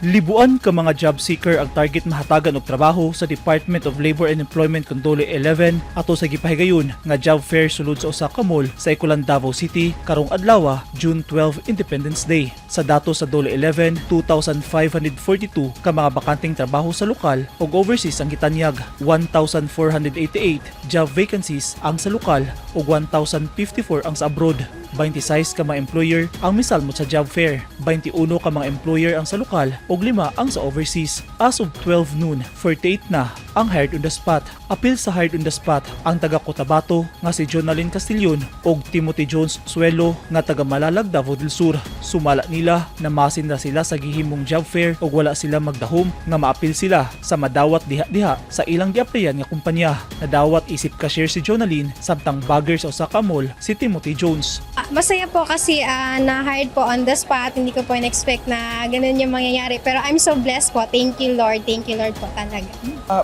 Libuan ka mga job seeker ang target mahatagan og trabaho sa Department of Labor and Employment kon DOLE 11 ato sa gipahigayon nga job fair sulod sa usa ka mall sa Ikulan, Davao City karong adlaw, June 12, Independence Day. Sa dato sa DOLE 11, 2,542 ka mga bakanteng trabaho sa lokal ug overseas ang gitanyag. 1,488 job vacancies ang sa lokal ug 1,054 ang sa abroad. 26 ka mga employer ang misalmot sa job fair. 21 ka mga employer ang sa lokal ug 5 ang sa overseas. As of 12 noon, 48 na ang hired on the spot. Apil sa hired on the spot ang taga Cotabato nga si Jonalyn Castillon ug Timothy Jones Suelo nga taga Malalag, Davao del Sur. Sumala nila na masin na sila sa gihimong job fair ug wala sila magdahom nga maapil sila sa madawat diha-diha sa ilang giaplayan nga kumpanya. Nadawat isip cashier si Jonalyn samtang bagger sa usa ka mall si Timothy Jones. Masaya po kasi na-hired po on the spot. Hindi ko po in-expect na ganun yung mangyayari. Pero I'm so blessed po. Thank you, Lord. Thank you, Lord po talaga.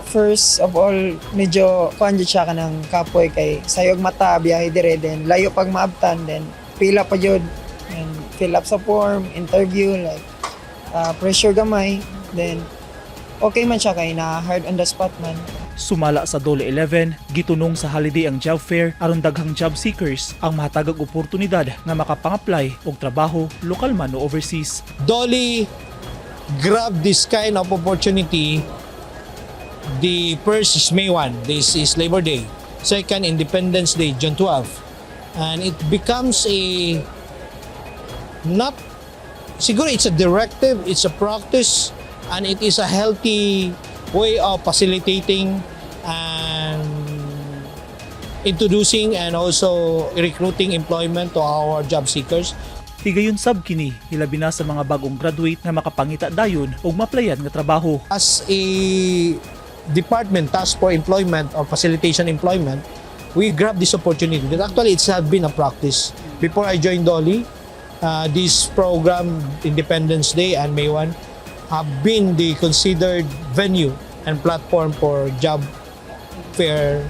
First of all, medyo kuan jud siya kanang kapoy kay sayog mata biyahe dire, then layo pag maabtan, then pila pa jud and fill up sa form, interview, like pressure gamay, then okay man siya kay na hired on the spot man. Sumala sa DOLE 11, gitunong sa holiday ang job fair aron daghang job seekers ang mahatagag oportunidad nga makapang-apply og trabaho lokal man o overseas. DOLE grab this kind of opportunity. The first is May 1. This is Labor Day. Second, Independence Day, June 12. And it becomes a not siguro it's a directive, it's a practice, and it is a healthy way of facilitating and introducing and also recruiting employment to our job seekers. Higayon sab kini hilabi na sa mga bagong graduate nga makapangita dayon og maaplayan nga trabaho. As a department tasked for employment or facilitation employment, we grab this opportunity. But actually, it's had been a practice. Before I joined DOLE, this program, Independence Day and May 1, have been the considered venue and platform for job fair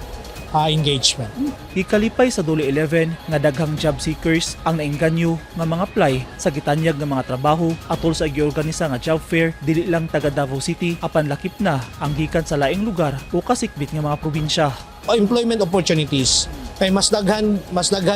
engagement. Gikalipay sa DOLE 11 nga daghang job seekers ang naengganyo nga mga apply sa gitanyag nga mga trabaho atol sa giorganisa nga job fair, dili lang taga Davao City apan lakip na ang gikan sa laing lugar o kasikbit nga mga probinsya. O employment opportunities kay mas daghan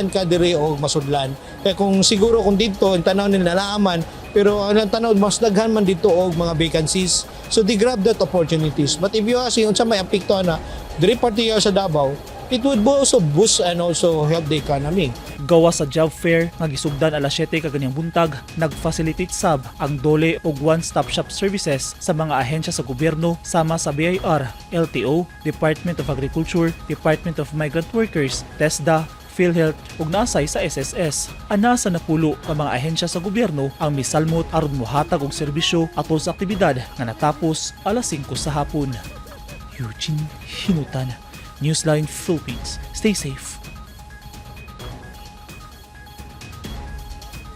ka diri og masudlan kay kung siguro kung dito ang tanaw nila naaman, pero ang tanaw mas daghan man dito og mga vacancies, so they grab that opportunities. But if you ask unsa may apekto ana diri particular sa Davao, it would also boost and also help the economy. Gawas sa job fair nga gisugdan alas 7 kaganyang buntag, nag-facilitate sab ang DOLE og one-stop shop services sa mga ahensya sa gobyerno sama sa BIR, LTO, Department of Agriculture, Department of Migrant Workers, TESDA, PhilHealth ug naasay sa SSS. Ana sa 10 ka mga ahensya sa gobyerno ang misalmot aron mohatag og serbisyo atol sa aktibidad nga natapos alas 5 sa hapon. Eugene Hinutan, Newsline Philippines. Stay safe.